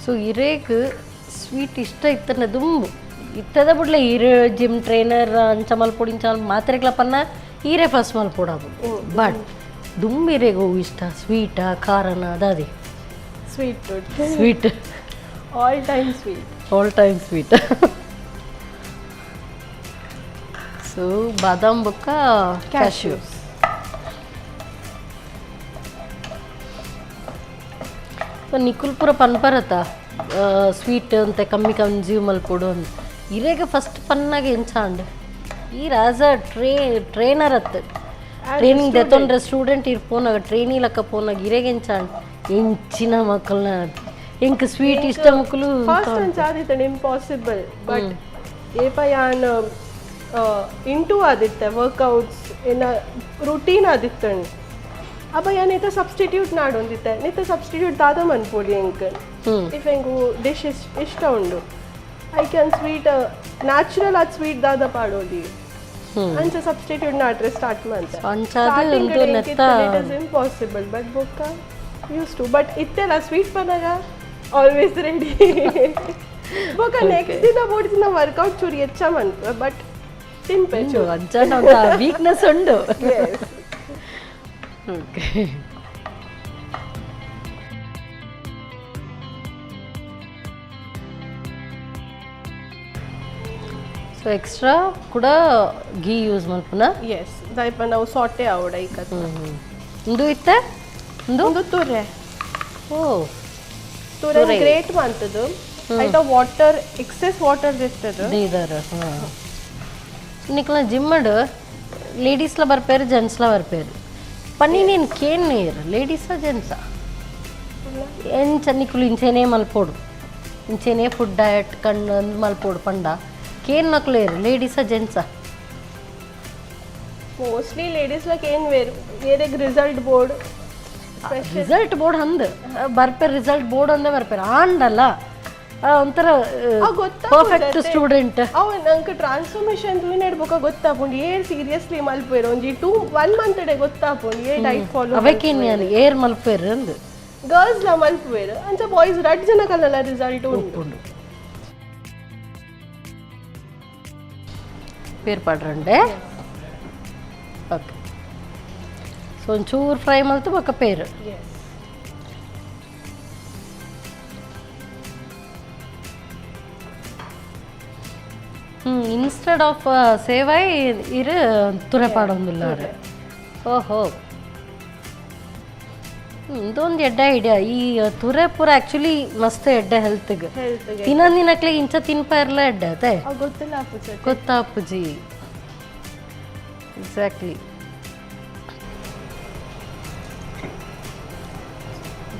So ಇರೇಗ್ sweet ಇಷ್ಟ ಇತ್ತನ ದುಂಬು ಇತ್ತದ ಬುಡ್ಲೆ ಈರೆ ಜಿಮ್ ಟ್ರೈನರ್ ಅಂಚ ಮಲ್ಪೊಡು ಇಂಚ ಮಾತ್ರೆಗ್ಲ ಪನ್ನ ಈರೆ ಫಸ್ಟ್ ಮಲ್ಪೊಡಾವು. ಬಟ್ ದುಂಬು ಇರೇಗ್ ಅವು ಇಷ್ಟ sweet ಖಾರನ ಅದಾದಿ? Sweet. Sweet. All time sweet. All time sweet. So ಬಾದಾಮ್ ಬೊಕ್ಕ ಕ್ಯಾಶ್ಯೂ. ಸೊ ನಿಕುಲ್ ಪೂರ ಪನ್ಪರತ ಸ್ವೀಟ್ ಅಂತ ಕಮ್ಮಿ ಕನ್ಸ್ಯೂಮ್ ಮಲ್ಪೊಡು ಅಂತ. ಇರೇಗ ಫಸ್ಟ್ ಪನ್ನಾಗ ಎಂಚ ಅಂಡ್ ಈರ್ as a trainer ಅತ್ ಟ್ರೈನಿಂಗ್ ದೆತ್ತೊಂಡ್ರೆ ಸ್ಟೂಡೆಂಟ್ ಇರ್ ಪೋನಾಗ ಟ್ರೈನಿ ಲಕ್ಕ ಪೋನಾಗ ಇರೇಗ ಎಂಚ ಅಂಡ್ ಎಂಚಿನ ಮಕ್ಕಳನ್ನ ಎಂಕ್ ಸ್ವೀಟ್ ಇಷ್ಟ ಮಕ್ಕಳು? ಫಸ್ಟ್ ಅಂಚಾದಿತ್ತಂಡ ಇಂಪಾಸಿಬಲ್, ಬಟ್ ಏಪ ಯಾನ್ ಇಂಟು ಆದಿತ್ತೆ ವರ್ಕೌಟ್ಸ್ ಏನ ರುಟೀನ್ ಆದಿತ್ತಂಡ್ ಅಪ್ಪ ಯಾನ್ ಇತ್ತ ಸಬ್ಸ್ಟಿಟ್ಯೂಟ್ ನಾಡೊಂದಿತ್ತೆ. ನಿತ್ತ ಸಬ್ಸ್ಟಿಟ್ಯೂಟ್ ದಾದ ಮನ್ಪೊಲಿ ಎಂಕ್? If ಎಂಕು ಡಿಶ್ ಇಷ್ಟ ಉಂಡು, I can sweet natural ಆದ್ ಸ್ವೀಟ್ ದಾದ ಪಾಡೋಲಿ, ಅಂಚ ಸಬ್ಸ್ಟಿಟ್ಯೂಟ್ ನಾಟ್ರೆ ಸ್ಟಾರ್ಟ್ ಮಂತೆ. ಅಂಚಾದ್ ಉಂದು ನೆತ್ತ it is impossible, but ಬೊಕ್ಕ use to. But ಇತ್ತೆಲ್ಲ ಸ್ವೀಟ್ ಪನ್ನಾಗ ಆಲ್ವೇಸ್ ರೆಡಿ. ಬೊಕ್ಕ ನೆಕ್ಸ್ಟ್ ದಿನ ಬೋಡಿದಿನ ವರ್ಕೌಟ್ ಚೂರು ಹೆಚ್ಚ ಮನ್ಪ, ಬಟ್ ತಿನ್ಪೆ. ಉಂಡು ಅಂಚಾಂಡ ವೀಕ್ನೆಸ್ ಉಂಡು. Okay. So extra ಕೂಡ ಘೀ ಯೂಸ್ ಮಲ್ಪುನ? ಎಸ್, ದಯಪ ನಾವು ಸಾಟೆ ಆವಡ ಐಕ. ಉಂದು ಇತ್ತ ಉಂದು? ಒಂದು ತುರೆ. ಓ. ತುರೆ ಗ್ರೇಟ್ ಮಂತದ್ದು ಆಯ್ತಾ, water excess water ಇರ್ತದೆ. ಇದಾರ ನಿಕ್ಲ ಜಿಮ್ಮಡ್ ಲೇಡೀಸ್ಲ ಬರ್ಪೇರು, ಜೆಂಟ್ಸ್ಲ ಬರ್ಪೇರು. ಪನ್ನಿ ನೀನು ಕೇನ್ ನೀರು ಲೇಡೀಸಾ ಜೆಂಟ್ಸಾ ಎಂಚ ನಿಕುಲು ಇಂಚೆನೇ ಮಲ್ಪೋಡು, ಇಂಚೆನೇ ಫುಡ್ ಡಯಟ್ ಕಣ್ಣು ಮಲ್ಪೋಡು ಪಂಡ ಕೇನ್ ನಕ್ಲೇರು ಲೇಡೀಸಾ ಜೆಂಟ್ಸಾ? Mostly ladies luck ಏನ್ ವೇರ್ ಏರೆಗ್ result board. Result board ಅಂದ್ ಬರ್ಪೇರ್, ರಿಸಲ್ಟ್ ಬೋರ್ಡ್ ಅಂದೇ ಬರ್ಪೇರು. ಆಂಡಲ್ಲ ಒಂಥರ ಪರ್ಫೆಕ್ಟ್ ಸ್ಟೂಡೆಂಟ್. ಅವು ನಂಗೆ ಟ್ರಾನ್ಸ್ಫಾರ್ಮೇಶನ್ ತೂಯಿನ ಬೊಕ ಗೊತ್ತಾಪುಂಡು ಏರ್ ಸೀರಿಯಸ್ಲಿ ಮಲ್ಪೇರು. ಒಂಜಿ two one month day ಗೊತ್ತಾಪುಂಡು ಏ ಡೈಟ್ ಫಾಲೋ. ಅವಕ್ಕೇನು ಏರ್ ಮಲ್ಪೇರು ಅಂದ್. ಗರ್ಲ್ಸ್ ಲ ಮಲ್ಪುವೆರ್, ಅಂಚ ಬಾಯ್ಸ್ ರಡ್ಡ್ ಜನ ಕಲ್ಲಲ್ಲ ರಿಸಲ್ಟ್ ಉಂಟು. ಉಂಡು ಪೇರ್ ಪಾಡ್ರಂಡೆ. ಓಕೆ, ಸೊ ಒಂಚೂರು ಫ್ರೈ ಮಲ್ತು ಬೊಕ್ಕ ಪೇರು. S. Instead of ಸೇವೈ ಇರು ತುರೆ ಪಾಡೊಂದುಲ್ಲ. ಓಹೋ, ಇದೊಂದು ಎಡ್ಡೆ ಐಡಿಯಾ. ಈ ತುರೆ ಪೂರ ಆ್ಯಕ್ಚುಲಿ ಮಸ್ತ್ ಎಡ್ಡೆ ಹೆಲ್ತ್ಗೆ. ಹೆಲ್ತ್. ತಿನ್ನಂದಿನಕ್ಲೆ ಇಂಚ ತಿನ್ಪ ಇರಲ್ಲ ಎಡ್ಡೆ ಅದೇ. ಗೊತ್ತಿಲ್ಲ ಅಪ್ಪುಜಿ. ಗೊತ್ತಾಪುಜಿ, ಎಕ್ಸಾಕ್ಟ್ಲಿ.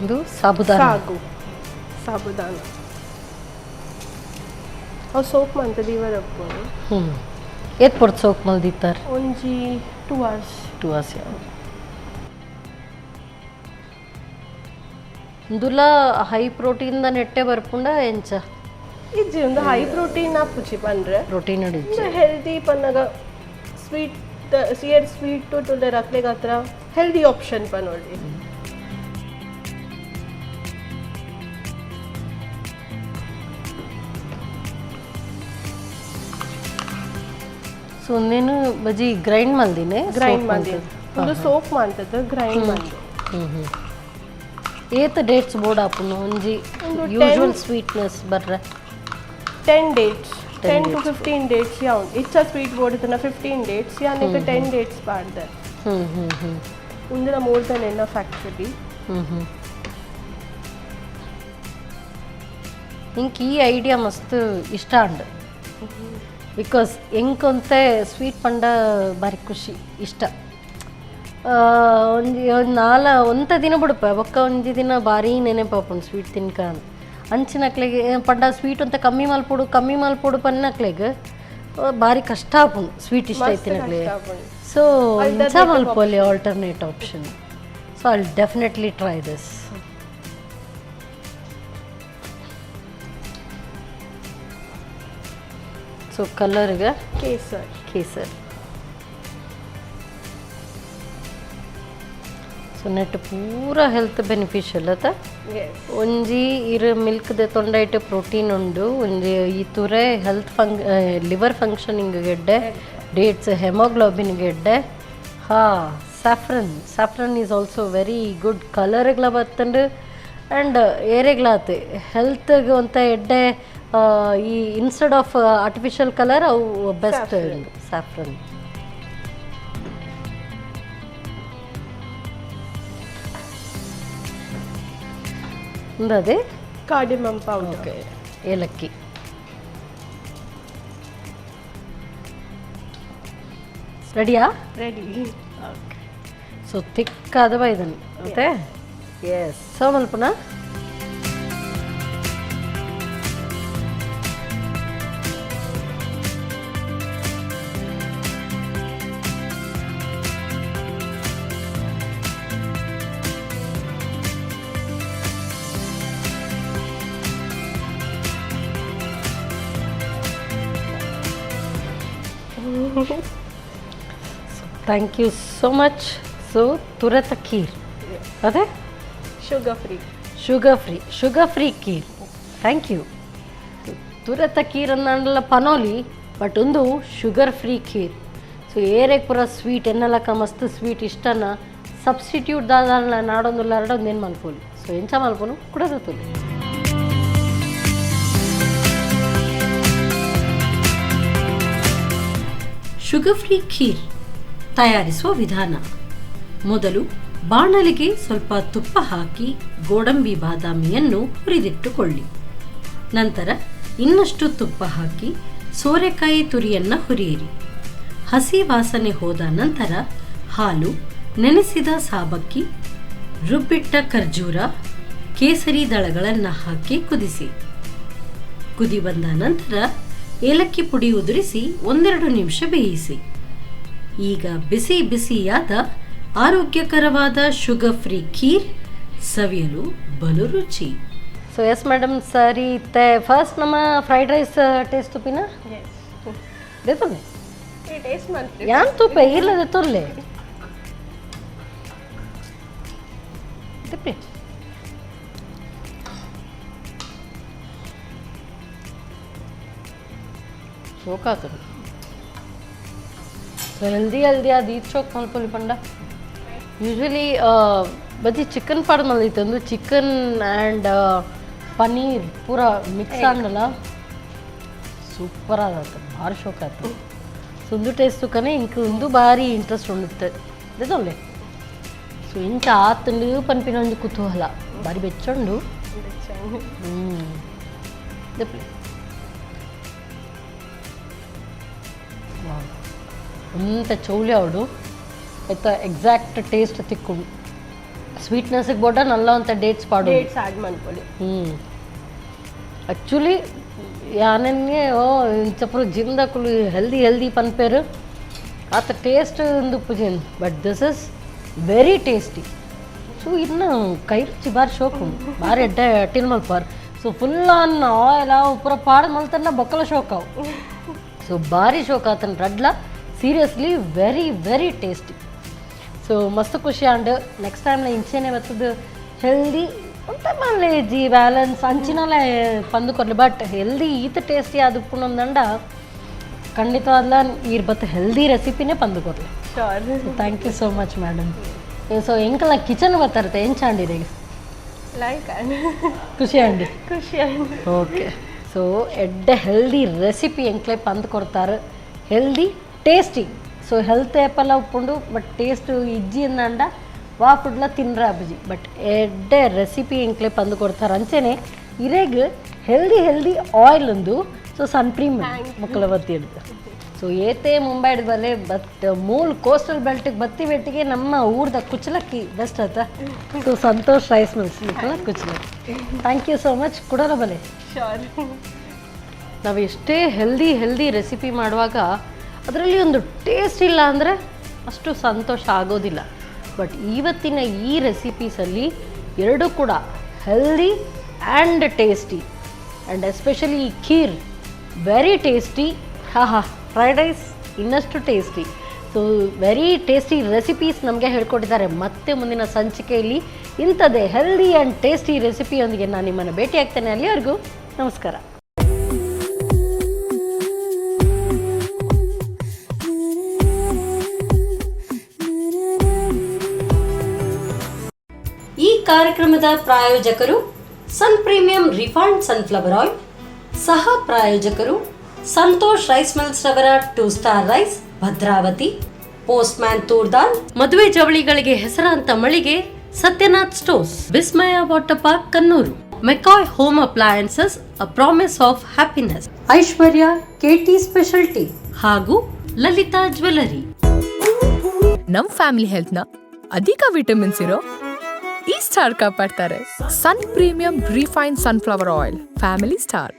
ಇದು ಸಾಬುದಾನ. ಸಾಗು ಸಾಬುದಾನ ಅವು ಸೋಪ್ ಮಂತದ ಇವರಪ್ಪು. ಏತ್ ಪೊರ್ತು ಸೋಕ್ ಮಲ್ದಿತ್ತಾರೆ? ಒಂಜಿ 2 ಅವರ್ಸ್. 2 ಅವರ್ಸ್. ಯಾವ ಇಂದುಲ ಹೈ ಪ್ರೋಟೀನ್ the ನೆಟ್ಟೆ ಬರ್ಪುಂಡ ಎಂಚ? ಇಜ್ಜಿ, ಒಂದು ಹೈ ಪ್ರೋಟೀನ್ ಆಪುಜಿ ಪಂಡ್ರೆ. ಪ್ರೋಟೀನ್ ಇಜ್ಜಿ. ಹೆಲ್ದಿ ಪನ್ನಗ ಸ್ವೀಟ್ ಸಿಯರ್ ಸ್ವೀಟ್ ಟು ತುಲ್ದರ್ ಅಕ್ಲೆಗ್ ಹತ್ರ ಹೆಲ್ದಿ ಆಪ್ಷನ್ ಪನೊಲಿ. ಸೊ ಒಂದೇನು ಬಜಿ ಗ್ರೈಂಡ್ ಮಲ್ದಿನಿ? ಗ್ರೈಂಡ್ ಮಂದಿ, ಒಂದು ಸೋಪ್ ಮಂತದ್ದು ಗ್ರೈಂಡ್ ಮಂದಿ. ಏತ್ ಡೇಟ್ಸ್ ಬೋರ್ಡ್ ಆಪುನು ಒಂಜಿ ಒಂದು usual sweetness ಬರ್ರೆ? 10 dates, 10 to 15 dates. ಯಾವ ಇಚ್ಚ ಸ್ವೀಟ್ ಬೋರ್ಡ್ ಇದನ್ನ 15 ಡೇಟ್ಸ್, ಯಾನಿಗೆ 10 ಡೇಟ್ಸ್ ಪಾಡ್ದೆ. ಹ್ಞೂ ಹ್ಞೂ ಹ್ಞೂ ಒಂದಿನ more than enough actually. ಹ್ಞೂ ಹ್ಞೂ ಇಂಕ್ ಈ ಐಡಿಯಾ ಮಸ್ತ್ ಇಷ್ಟ ಅಂಡ್ because ಎಂಕೊಂತೆ ಸ್ವೀಟ್ ಪಂಡ ಬಾರಿ ಖುಷಿ ಇಷ್ಟ. ಒಂಜಿ ಒಂಜಿ ನಾಲ ಒಂತ ದಿನ ಬುಡಪ ಬೊಕ್ಕ ಒಂಜಿ ದಿನ ಬಾರಿ ನೆನಪಾಪುಂಡು ಸ್ವೀಟ್ ತಿನ್ಕ ಅಂತ. ಅಂಚಿನಕ್ಲೆಗ್ ಪಂಡ ಸ್ವೀಟ್ ಅಂತ ಕಮ್ಮಿ ಮಲ್ಪೊಡು ಕಮ್ಮಿ ಮಲ್ಪೊಡು ಪನ್ನಕ್ಲೆಗ್ ಬಾರಿ ಕಷ್ಟ ಆಪುಂಡು ಸ್ವೀಟ್ ಇಷ್ಟ ಐತಿನಕ್ಲೆಗ್. ಸೊ ಇಂಚ ಮಲ್ಪೊಲಿ alternate option. So I definitely try this. So ಕಲರ್ಗೆ Kesar. Kesar. ಸೊ So net ಪೂರ ಹೆಲ್ತ್ ಬೆನಿಫಿಷಿಯಲ್ ಅತ್ತ. ಒಂಜಿ ಇರು ಮಿಲ್ಕ್ ದೆ ತೊಂಡೈಟ್ ಪ್ರೋಟೀನ್ ಉಂಡು, ಒಂಜಿ ಈ ತುರೆ health liver functioning ಗೆಡ್ಡೆ, ಡೇಟ್ಸ್ ಹೆಮೋಗ್ಲೋಬಿನ್ ಗೆಡ್ಡೆ. ಹಾ, saffron, saffron is also very good. ಕಲರ್ಗ್ಲ ಬತ್ತಂಡು and ಏರೆಗ್ಲಾತ್ ಹೆಲ್ತ್ಗೆ ಅಂತ ಎಡ್ಡೆ. ಈ instead of artificial colour ಅವು ಬೆಸ್ಟ್ ಸ್ಯಾಫ್ರನ್. ಅದೇ cardamom powder. Okay, ಏಲಕ್ಕಿ. ರೆಡಿಯಾ? Ready. So ತಿಕ್ಕಾದವ ಇದನ್ನು ಮತ್ತೆ ಎಸ್ ಸೊ ಮಲ್ಪುನ. Thank you so much. So ತುರತ kheer ಅದೇ. Sugar free. Sugar free, sugar free kheer. Thank you. ತುರತ kheer ಅನ್ನಲ್ಲ ಪನೋಲಿ, ಬಟ್ ಒಂದು sugar free kheer. So ಏರೆಗ್ ಪೂರ ಸ್ವೀಟ್ ಎನ್ನಲಕ್ಕ ಮಸ್ತ್ ಸ್ವೀಟ್ ಇಷ್ಟನ ಸಬ್ಸ್ಟಿಟ್ಯೂಟ್ ದಾದ ನಾಡೊಂದುಲ್ಲ ಎರಡೊಂದು ಏನು ಮಲ್ಪೋಲಿ. ಸೊ ಎಂಚ ಮಲ್ಪೋನು ಕುಡದತ್ತೋಲಿ. ಶುಗರ್ ಫ್ರೀ ಖೀರ್ ತಯಾರಿಸುವ ವಿಧಾನ: ಮೊದಲು ಬಾಣಲಿಗೆ ಸ್ವಲ್ಪ ತುಪ್ಪ ಹಾಕಿ ಗೋಡಂಬಿ ಬಾದಾಮಿಯನ್ನು ಹುರಿದಿಟ್ಟುಕೊಳ್ಳಿ. ನಂತರ ಇನ್ನಷ್ಟು ತುಪ್ಪ ಹಾಕಿ ಸೋರೆಕಾಯಿ ತುರಿಯನ್ನು ಹುರಿಯಿರಿ. ಹಸಿ ವಾಸನೆ ಹೋದ ನಂತರ ಹಾಲು, ನೆನೆಸಿದ ಸಾಬಕ್ಕಿ, ರುಬ್ಬಿಟ್ಟ ಖರ್ಜೂರ, ಕೇಸರಿ ದಳಗಳನ್ನು ಹಾಕಿ ಕುದಿಸಿ. ಕುದಿ ಬಂದ ನಂತರ ಏಲಕ್ಕಿ ಪುಡಿ ಉದುರಿಸಿ ಒಂದೆರಡು ನಿಮಿಷ ಬೇಯಿಸಿ. ಈಗ ಬಿಸಿ ಬಿಸಿಯಾದ ಆರೋಗ್ಯಕರವಾದ ಶುಗರ್ ಫ್ರೀ ಖೀರ್ ಸವಿಯಲು ಬಲು ರುಚಿ. So yes madam, ಸರಿ. ಇತ್ತೆ ಫಸ್ಟ್ ನಮ್ಮ fried rice taste ತುಪ್ಪಿನ ದೇತೊಲ್ಲೆ. ಟೇಸ್ಟ್ ಮಾಡ್ತೀವಿ. ಯಾನ್ ತುಪ್ಪ ಇಲ್ಲದೆ ತೊಲ್ಲೆ ತಿಪ್ಪಿ. ಶೋಕಾತದೆ. So healthy healthy ಅದು ಈತ್ ಶೋಕ್ ಮಲ್ಪೊಲಿ ಪಂಡ ಯೂಶ್ವಲಿ ಬಜ್ಜಿ ಚಿಕನ್ ಪಾಡ್ ಮಲ್ದಿತ್ತಂದು ಚಿಕನ್ ಆ್ಯಂಡ್ ಪನ್ನೀರ್ ಪೂರ ಮಿಕ್ಸ್ ಆಂಡಲ ಸೂಪರ್ ಆದತ್ತು, ಭಾರಿ ಶೋಕ್ ಆಯ್ತು. ಸೊ ಒಂದು ಟೇಸ್ಟ್ ಕನೆ ಇಂಕ ಒಂದು ಭಾರಿ ಇಂಟ್ರೆಸ್ಟ್ ಉಂಡುತ್ತೆ ದೊಲ್ಲೆ. ಸೊ ಇಂಚ ಆತಂಡು ಪನ್ಪಿನ ಒಂಜಿ ಕುತೂಹಲ ಭಾರಿ ಬೆಚ್ಚುಂಡು. ದೆಪ್ಲೆ. ಅಂత ಚೌಲಿ ಅವಡು ಆಯ್ತಾ, ಎಕ್ಸಾಕ್ಟ್ ಟೇಸ್ಟ್ ತಿಕ್ಕು. ಸ್ವೀಟ್ನೆಸ್ಗೆ ಬೋಡ ನಲ್ಲ ಅಂತ ಡೇಟ್ಸ್ ಪಾಡು. ಡೇಟ್ಸ್ ಆ್ಯಡ್ ಮನ್ಪೊಲಿ. ಆ್ಯಕ್ಚುಲಿ ಯಾನೆನ್ಗೆ ಓ ಇಂಚಪುರ ಜಿಮ್ದಕುಲು ಹೆಲ್ದಿ ಹೆಲ್ದಿ ಪನ್ಪೇರು, ಆತ ಟೇಸ್ಟ್ ಒಂದು ಪುಜಿನ್, but this is very tasty. So ಇನ್ನು ಕೈ ರುಚಿ ಭಾರಿ ಶೋಕು, ಭಾರಿ ಎಡ್ಡೆ tin ಮಲ್ಪಾರ್. So full on oil ಅವು ಪೂರ ಪಾಡ್ ಮಲ್ತನ್ನ ಬೊಕ್ಕಲ ಶೋಕ್ ಅವು. ಸೊ ಭಾರಿ ಶೋಕ್ ಆತನ ರಡ್ಲ, seriously very very tasty. So ಮಸ್ತ್ ಖುಷಿ and next time ಇಂಚೆನೆ ಬರ್ತದೆ ಹೆಲ್ದಿ ಅಂತ ಮಲ್ಲೇಜಿ ಬ್ಯಾಲೆನ್ಸ್ ಅಂಚಿನಲ್ಲೇ ಪಂದು ಕೊರ್ಲಿ, ಬಟ್ ಹೆಲ್ದಿ ಈತ ಟೇಸ್ಟಿ ಅದು ಉಪ್ಪುನೊಂದಂಡ ಖಂಡಿತವಾದ್ಲ ಈರ್ ಬತ್ತ ಹೆಲ್ದಿ ರೆಸಿಪಿನೇ ಪಂದು ಕೊರ್ಲಿ. Sure. Thank you so much, madam. So ಎಂಕಲ kitchen ಬರ್ತಾರತ್ತೆ ಎಂಚಾಂಡಿರಿ? Like ಖುಷಿ ಅಂಡಿ. ಖುಷಿ. ಓಕೆ, ಸೊ ಎಡ್ಡೆ ಹೆಲ್ದಿ ರೆಸಿಪಿ ಎಂಕ್ಲೆ ಪಂದ್ ಕೊಡ್ತಾರೆ, healthy tasty. So health ಏಪಲ್ಲ ಉಪ್ಪುಂಡು, ಬಟ್ ಟೇಸ್ಟ್ ಇಜ್ಜಿ ಅಂದಂಡ ವಾ ಫುಡ್ಲ ತಿನ್ರ ಅಬ್ಜಿ, ಬಟ್ ಎಡ್ಡೆ ರೆಸಿಪಿ ಎಂಕ್ಲೆ ಪಂದ್ ಕೊಡ್ತಾರೆ. ಅಂಚೆನೆ ಇರೆಗ್ healthy healthy oil ಒಂದು. ಸೊ ಸನ್ ಪ್ರೀಮಿಯಂ ಮಕ್ಕಳ ಬತ್ತಿ ಹಿಡ್ದು. ಸೊ ಏತೇ ಮುಂಬೈ ಬಲೆ, ಬಟ್ ಮೂಲ ಕೋಸ್ಟಲ್ ಬೆಲ್ಟಿಗೆ ಬತ್ತಿ ಬೆಟ್ಟಿಗೆ ನಮ್ಮ ಊರ್ದ ಕುಚ್ಚಲಕ್ಕಿ ಬೆಸ್ಟ್ ಆತ. So Santosh rice mills ಮಕ್ಕಳ ಕುಚ್ಚಲಕ್ಕಿ. Thank you so much. ಕೊಡೋರ ಬಲೆ. ಶೋರ್. ನಾವು ಎಷ್ಟೇ healthy healthy recipe ಮಾಡುವಾಗ ಅದರಲ್ಲಿ ಒಂದು ಟೇಸ್ಟ್ ಇಲ್ಲ ಅಂದರೆ ಅಷ್ಟು ಸಂತೋಷ ಆಗೋದಿಲ್ಲ. ಬಟ್ ಇವತ್ತಿನ ಈ ರೆಸಿಪೀಸಲ್ಲಿ ಎರಡೂ ಕೂಡ healthy and tasty, and especially ಈ ಖೀರ್ ವೆರಿ ಟೇಸ್ಟಿ. ಹಾ ಹಾ, ಫ್ರೈಡ್ ರೈಸ್ ಇನ್ನಷ್ಟು ಟೇಸ್ಟಿ. ಸೊ ವೆರಿ ಟೇಸ್ಟಿ ರೆಸಿಪೀಸ್ ನಮಗೆ ಹೇಳ್ಕೊಟ್ಟಿದ್ದಾರೆ. ಮತ್ತೆ ಮುಂದಿನ ಸಂಚಿಕೆಯಲ್ಲಿ ಇಂಥದ್ದೇ ಹೆಲ್ದಿ ಆ್ಯಂಡ್ ಟೇಸ್ಟಿ ರೆಸಿಪಿಯೊಂದಿಗೆ ನಾನು ನಿಮ್ಮನ್ನು ಭೇಟಿ ಆಗ್ತೇನೆ. ಅಲ್ಲಿವರೆಗೂ ನಮಸ್ಕಾರ. ಈ ಕಾರ್ಯಕ್ರಮದ ಪ್ರಾಯೋಜಕರು Sun Premium refined sunflower oil, ಸಹ ಪ್ರಾಯೋಜಕರು ಸಂತೋಷ್ ರೈಸ್ ಮಿಲ್ಸ್ ರವರ two star rice, Bhadravati, postman toor dal, ಮದುವೆ ಜವಳಿಗಳಿಗೆ ಹೆಸರಾಂತ ಮಳಿಗೆ Satyanath stores, Vismaya water park Kannur, McCoy home appliances, a promise of happiness, Aishwarya KT speciality ಹಾಗೂ ಲಲಿತಾ ಜ್ಯುವೆಲರಿ. ನಮ್ ಫ್ಯಾಮಿಲಿ ಹೆಲ್ತ್ ನ ಅಧಿಕ ವಿಟಮಿನ್ಸ್ ಇರೋ ಈ star ಕಾಪಾಡ್ತಾರೆ. Sun Premium refine sunflower oil, family star.